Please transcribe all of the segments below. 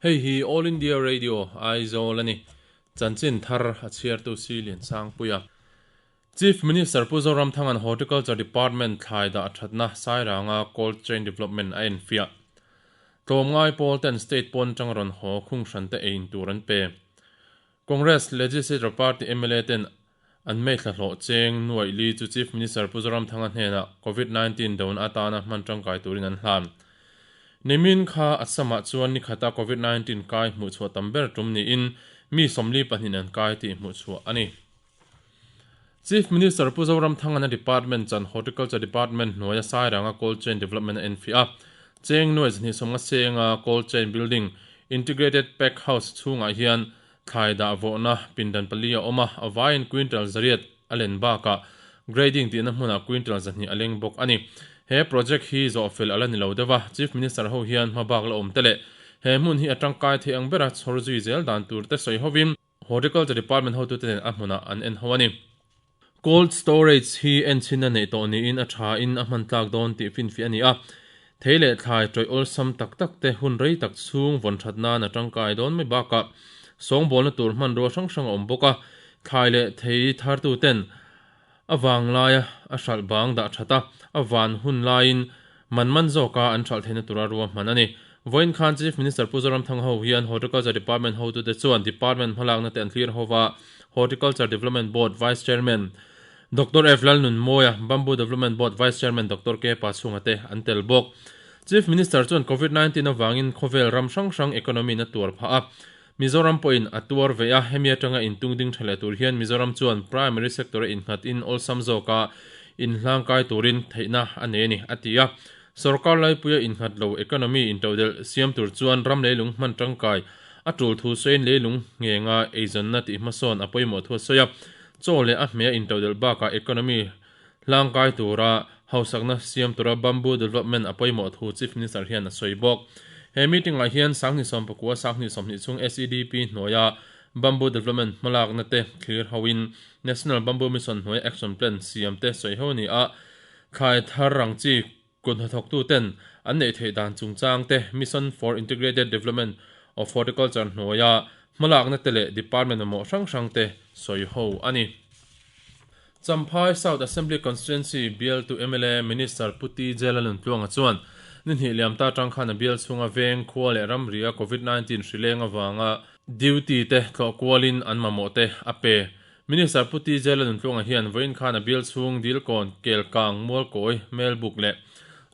Hei hi All India Radio, Aizawl a ni. Chanchin thar a chhiartu Si Liansangpuia. Chief Minister Pu Zoramthanga'n Horticulture Department thlai dah thatna Sairanga Cold Chain Development a enfiah. Tlawmngai pawl ten state pawn atanga rawn haw khung hran te eiin tur an pe. Congress Legislature Party mla ten an meithla hlawh cheng nuaih li chu Chief Minister Pu Zoramthanga hnenah Covid 19 dona atana hman tangkai turin an hlan. Nimin kha Assam-ah chuan nikhata Covid 19 kai hmuhchhuah tam ber tum niin mi 42 an kai tih hmuhchhuah a ni. Chief Minister Pu Zoramthangana Department chan Horticulture Department hnuaia Sairanga Cold Chain Development a enfiah a, cheng nuai zahnih sawmnga senga Cold Chain Building Integrated Pack House chhungah hian thlai dah vawhna pindan pali a awm a, a vaiin quintal zariat a len bakah grading tihna hmunah quintal 200 a leng bawk a ni. He project hi zawhfel a la ni lo deuh a, Chief Minister ho hian hmabak la awm te leh he hmun hi a tangkai thei ang bera chhawr zui zel dan tur te sawi hovin, Horticulture Department hotute nen a hmunah an en ho a ni. Cold storage hi enchhin a neih tawh niin a tha in a hman tlak dawn tih finfiah a ni a. Thei leh thlai tawih awlsam tak tak te hun rei tak chhung vawn that nan a tangkai dawn mai bakah sawngbawlna tur hmanrua hrang hrang a awm bawk a. Thlai leh thei thartu ten a vang laia a hralh bang dah that a, a van hun laiin man man zawka an hralh theihna tura ruahman a ni. Vawiin khan Chief Minister Pu Zoramthanga ho hian Horticulture Department hotute chuan Department hmalakna te an thlir ho va, Horticulture Development Board Vice Chairman Doctor F Lalnunmawia, Bamboo Development Board Vice Chairman Doctor K Pachhunga te an tel bawk. Chief Minister chuan Covid 19 avangin khawvel ram hrang hrang economy in a tuar phah a, Mizoram pawhin a tuar ve a, hemi atanga intung ding tha leh tur hian Mizoram chuan primary sector-a innghat in awlsam zawka inhlangkai turin theihna a nei a ni, a ti a. Sorkar laipuia innghat lo economy intodelh siam tur chuan ram leilung hman tangkai a tul thu sawiin leilung nghenga eizawnna tih hmasawn a pawimawh thu a sawi a. Chaw leh a hmeh a intodelh bakah economy hlangkai tura hausakna siam tura bamboo development a pawimawh thu Chief Minister hian a sawi bawk. He meeting ah hian 2019 2020 chhung SEDP hnuaia bamboo development hmalakna te thlir hoin National Bamboo Mission hnuaia action plan siam te sawi ho a ni a, thlai thar rang chi kut hnathawktu ten an neih theih dan chungchang te Mission for Integrated Development of Horticulture hnuaia hmalakna te leh department mamawh hrang hrang te sawi ho a ni. Champhai South Assembly Constituency bialtu mla Minister Pu TJ Lalnuntluanga chuan ni hnih liam ta tang khan a bial chhunga veng, khua leh ramria Covid 19 hri leng avanga duty te tlawh kualin an mamawh te a pe. Minister Pu TJ Lalnuntluanga hian vawiin khan a bial chhung Dilkawn, Kelkang, Mualkawi, Melbuk leh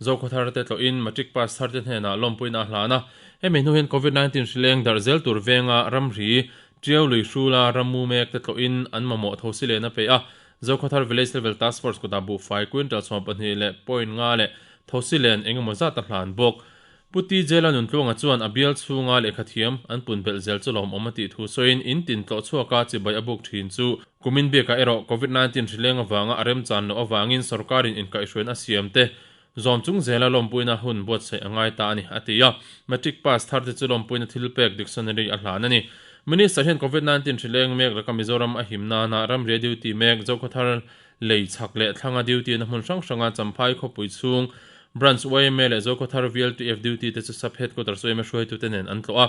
Zokhawthar te tlawhin Matric pass thar te hnenah lawmpuina a hlan a. Hemi hnu hian Covid 19 hri leng darh zel tur venga ramri Ṭiau lui hrula rammu mek te tlawhin an mamawh tho si len a peih a, Zokhawthar Village Level Task Force kutah buhfai quintal 12 leh point nga leh tho si len eng emaw zat a hlan bawk. Pu TJ Lalnuntluanga chuan a bial chhunga lehkha thiam an pun belh zel chu lawmawm a tih thu sawiin in tin tlawh chhuaka chibai a buk ṭhin chu kumin biakah erawh Covid 19 hrileng avanga a remchan loh avangin sorkarin inkaihhruaina a siam te Zawm chung zela lawmpuina hun buatsaih a ngai ta a ni, a ti a. Matric pass thar te chu lawmpuina thil pek dictionary a hlan a ni. Minister hian Covid 19 hri leng mek laka Mizoram a him nana ramria duty mek Zokhawthar lei chhak leh thlanga duty na hmun hrang hranga Champhai khawpui chhung Branch yma leh Zokhawthar VLTF duty te chu Sub Headquarters yma hruaitute nen an tlawh a.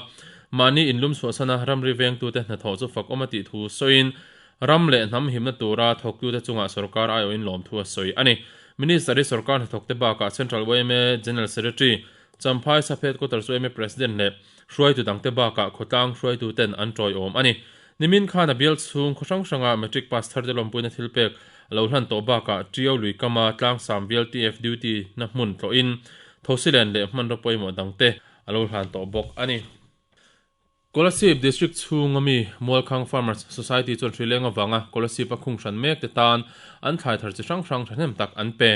Mahni inlum chhuahsana ramri vengtute hnathawh chu fakawm a tih thu sawiin Ram leh hnam himna tura thawktute chungah sorkar aiawhin lawmthu a sawi a ni. Minister hi sorkar hnathawkte bakah Central yma General Secretary, Champhai Sub Headquarters yma President leh hruaitu dangte bakah khawtlang hruaituten an tawiawm a ni. Nimin khan a bial chhung khaw hrang hranga Matric pass tharte lawmpuina thilpek a lo hlan tawh bakah Ṭiau lui kama Tlangsam bial TF duty na hmun tlawhin Thosilen leh hmanraw pawimawh dangte a lo hlan tawh bawk a ni. Kolasib District chhunga mi Mualkhang Farmers Society chuan hrileng avanga Kolasib a khung hran mek te tan an thlai thar chi hrang hrang thahnem tak an pe.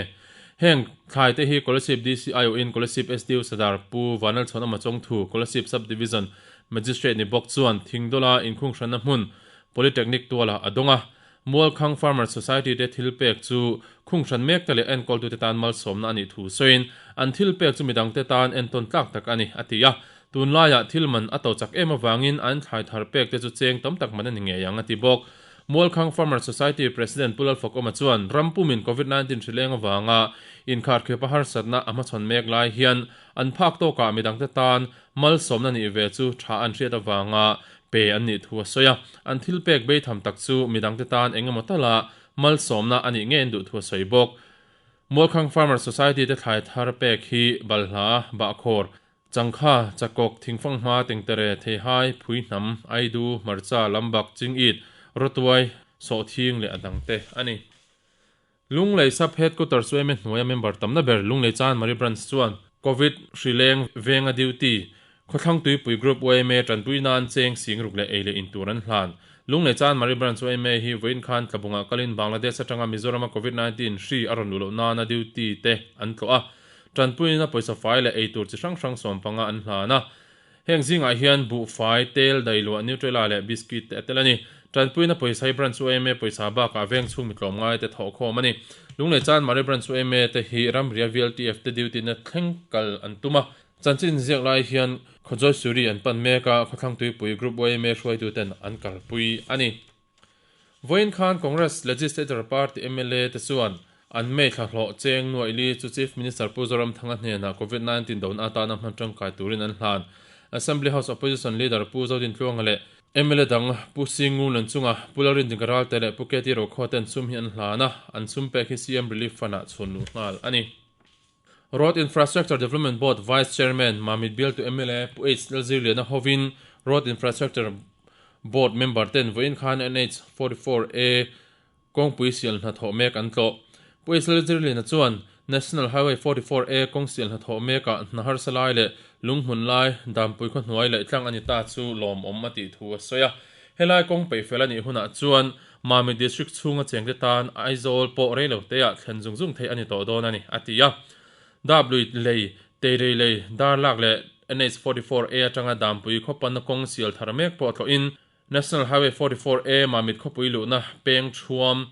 Heng thlai te hi Kolasib DCIO in Kolasib SDO Sadar Pu Vanlalchhawn Amachawngthu Kolasib Sub Division Magistrate ni bawk chuan Thingdawla inkhung hranna hmun Polytechnic tualah a dawng a. Mualkhang Farmers Society te thil pek chu khung hran mek te leh enkawltute tan malsawmna a nih thu sawiin, an thil pek chu midangte tan entawn tlak tak a ni, a ti a. Tunlaiah thil man a to chak em avangin an thlai thar pek te chu cheng tam tak man a ni ngei ang, a ti bawk. Mualkhang Farmer Society President Pu Lalfakawma chuan ram pumin Covid 19 hrileng avanga inkharkhip a harsatna a hmachhawn mek lai hian an phak tawkah midangte tan malsawmna nih ve chu tha an hriat avanga pe an nih thu a sawi a. An thil pek beitham tak chu midangte tan engemaw tala malsawmna a nih ngei an duh thu a sawi bawk. Mualkhang Farmer Society te thlai thar pek hi balhla, bahkhawr, Changkha, Chakawk, Thingfanghma, Tengtere, Theihai, Phuihnam, Aidu, Hmarcha, Lambak, Chingit, Rawtuai, Sawhthing leh a dangte a ni. Lunglei Sub Headquarters UMA hnuaia member tamna ber Lunglei Chanmari Branch chuan Covid hrileng venga duty, Khawthlang Tuipui Group UMA tanpui nan cheng singruk leh ei leh in tur an hlan. Lunglei Chanmari Branch UMA hi vawiin khan Tlabungah kalin Bangladesh atanga Mizorama Covid 19 hri a rawn luh loh nana duty te an tlawh a. Tanpuina pawisa fai leh eitur chi hrang hrang sawmpanga an hlan a. Heng zingah hian buhfai, tel, dailuah, Nutrela leh biscuit te a tel a ni. Tanpuina pawisa hi Branch UMA pawisa bakah veng chhung mi tlawmngai te thawh khawm a ni. Lunglei chan Mari Branch UMA te hi ramria VLTF te duty na thleng kal an tum a. Chanchin ziak lai hian Khawjawi Suri an pan mek a, Khawthlang Tuipui Group UMA hruaitu ten an kalpui a ni. Vawiin khan Congress Legislature Party mla te chuan an May thla hlawh cheng nuaih li chu Chief Minister Pu Zoramthanga hnenah Covid 19 dona atana hman tangkai turin an hlan. Assembly House Opposition Leader Pu Zodintluanga leh mla dang Pu Singu Lanchunga, Pu Lalrindinga Ralte leh Pu KT Rokhaw ten sum hi an hlan a, an sum pek hi CM Relief Fund-ah chhun luh nghal a ni. Road Infrastructure Development Board Vice Chairman Mamit Bialtu mla Pu H Lalzirliana hovin Road Infrastructure Board member ten vawiin khan NH 44 A kawngpui sial hnathawh mek an tlawh. Pu H Lalzirliana chuan National Highway 44 A kawng sial hnathawh mekah hna harsa lai leh lunghmun lai Dampui khaw hnuai leh tlang a ni ta chu lawmawm a tih thu a sawi a. Helai kawng peihfel a nih hunah chuan Mami District chhunga chengte tan Aizawl pawh reiloteah thlen zung zung theih a ni tawh dawn a ni, a ti a. Dablui lei, Teirei lei, Darlak leh NH 44 A atanga Dampui khawpanna kawng sial thar mek pawh tlawhin National Highway 44 A Mamit khawpui luhna peng thuam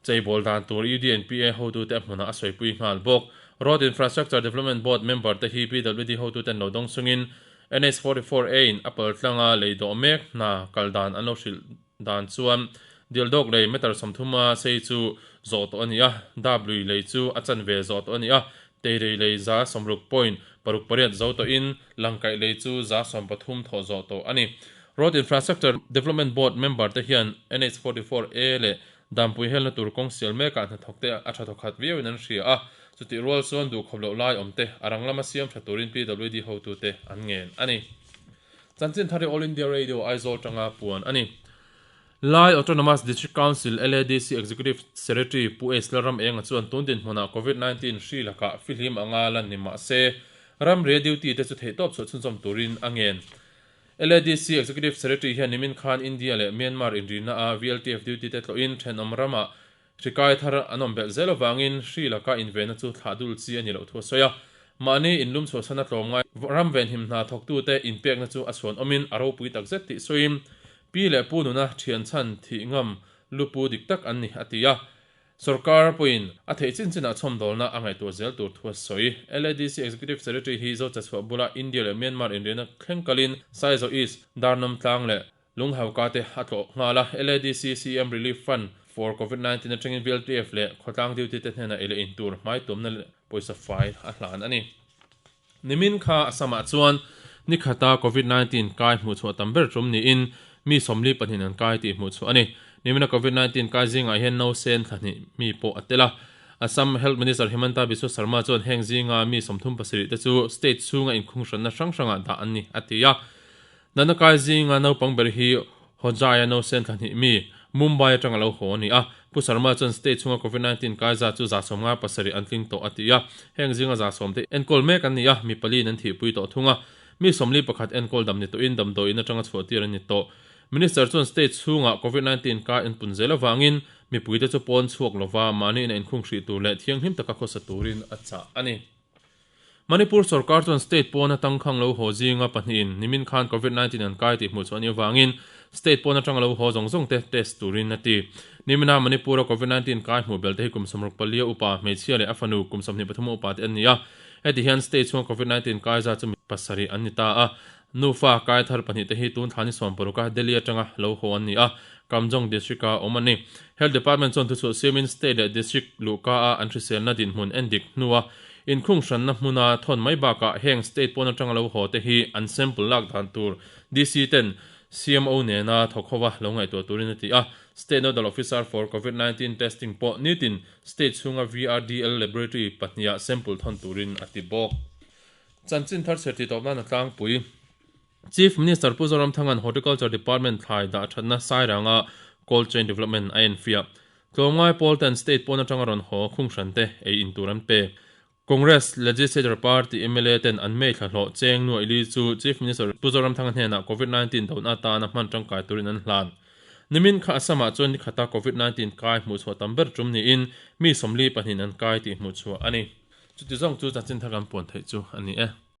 cheibawl dan tur UDNPA hotute a hmunah a sawipui nghal bawk. Road Infrastructure Development Board member te hi PWD hotute an lo dawng chungin NH 44 A in a paltlanga lei dawh mek hna kal dan an lo hrilh Dan chuan Dildawk lei meter 30 a sei chu zawh tawh a ni a, Dap lui lei chu a chanve zawh tawh a ni a, Teirei lei 60 point paruk pariat zo tawhin Langkaih lei chu 13% thawh zawh tawh a ni. Road Infrastructure Development Board member te hian NH 44 A leh Dampui helna tur kawng sial mekah hnathawk te a tha thawkhat viauin an hria a, chutih rual chuan duhkhawp loh lai awm te a rang lama siam tha turin PWD hotute an ngen a ni. Chanchin thar hi All India Radio Aizawl tanga puan a ni. Lai Autonomous District Council, LADC, Executive Secretary Pu H Lalram Enga chuan tun dinhmunah Covid 19 hri lakah fihlim anga lan ni mah se, ramria duty te chu theihtawp chhuah chhunzawm turin a ngen. LADC Executive Secretary hian nimin khan India leh Myanmar inrina a VLTF duty te tlawhin thenawm ramah Hri kai thar an awm belh zel avangin hri laka invenna chu thlah dul chi a ni loh thu a sawi a. Mahni inlum chhuahsan a tlawm ngai ram venhim hna thawktute inpekna chu a chhuan awmin a ropui tak zet tih sawiin pi leh pu nuna thian chhan thih ngam lupu dik tak an ni a ti a. Sorkar pawhin a theih chin chinah chhawmdawlna a ngaihtuah zel tur thu a sawi. LADC Executive Secretary hi Zocha chhuah bula India leh Myanmar inriahna thleng kalin Saizaw East, Darnawm tlang leh Lunghauka te a tlawh nghal a, LADC CM Relief Fund for Covid 19 atangin VLTF leh khawtlang duty te hnenah ei leh in tur hmai tumna leh pawisa fai a hlan a ni. Nimin kha Assam-ah chuan ni khata Covid 19 kai hmuhchhuah tam ber tum niin mi 42 an kai tih hmuhchhuah a ni. Nimina Covid 19 kai zingah hian nausen thla hnih mi pawh a tel a. Assam Health Minister Himanta Biswa Sarma chuan heng zinga mi 37 te chu state chhunga inkhunghranna hrang hrangah dah an ni a ti a. Natna kai zinga naupang ber hi Hojai-a nausen thla hnih mi, Mumbai atang a lo haw a ni a. Pu Sharma chuan state chhunga Covid 19 kai zat chu 57 an tling tawh a ti a. Heng zinga 10% te enkawl mek an ni a, mi paliin an thihpui tawh thung a. Mi 41 enkawl dam ni tawhin damdawiin atanga chhuahtir an ni tawh. Minister chuan state chhunga Covid 19 kai an pun zel avangin mipuite chu pawn chhuak lova mahni ina inkhung hrih tur leh thianghlim taka khawsa turin a chah a ni. Manipur sorkar chuan state pawn atang khang lo haw zinga pahnihin nimin khan Covid 19 an kai tih hmuh chhuah a nih avangin state pawn atanga lo haw zawng zawng te test turin a ti. Nimina Manipur-a Covid 19 kai hmuh bel te hi kum 64 a upa hmeichhia leh a fanu kum 23 upa te an ni a. Heti hian state chhunga Covid 19 kai zat chu mi pasarih an ni ta a. Nufa kai thar pahnih te hi tun thla ni 16 a Delhi atanga lo haw an ni a. Kamjong District-a awm a ni. Health Department chuan thuchhuah siamin State leh District luhka-a an hriselna dinhmun endik hnua inkhung hranna hmuna thawn mai bakah heng State pawn atanga lo haw te hi an sample lak dan tur DC ten CMO nena thawk hova lo ngaihtuah turin a ti a. State Nodal Officer for Covid 19 Testing pawh nitin State chhunga VRDL Laboratory pahniha sample thawn turin a ti bawk. Chanchin thar chher tih tawp nan a tlangpui. Chief Minister Pu Zoramthanga'n Horticulture Department thlai dah thatna Sairanga Cold Chain Development a enfiah. Tlawmngai pawl ten state pawn atanga rawn haw khung hran te ei in tur an pe. Congress Legislature Party mla ten an mei thlahlawh cheng nuaih li chu Chief Minister Pu Zoramthanga hnenah Covid 19 dona atana hman tangkai turin an hlan. Nimin kha Assam-ah chuan ni khata Covid 19 kai hmuhchhuah tam ber tum niin mi 42 an kai tih hmuhchhuah a ni. Chuti zawng chu chanchin thar kan puan theih chu a ni e.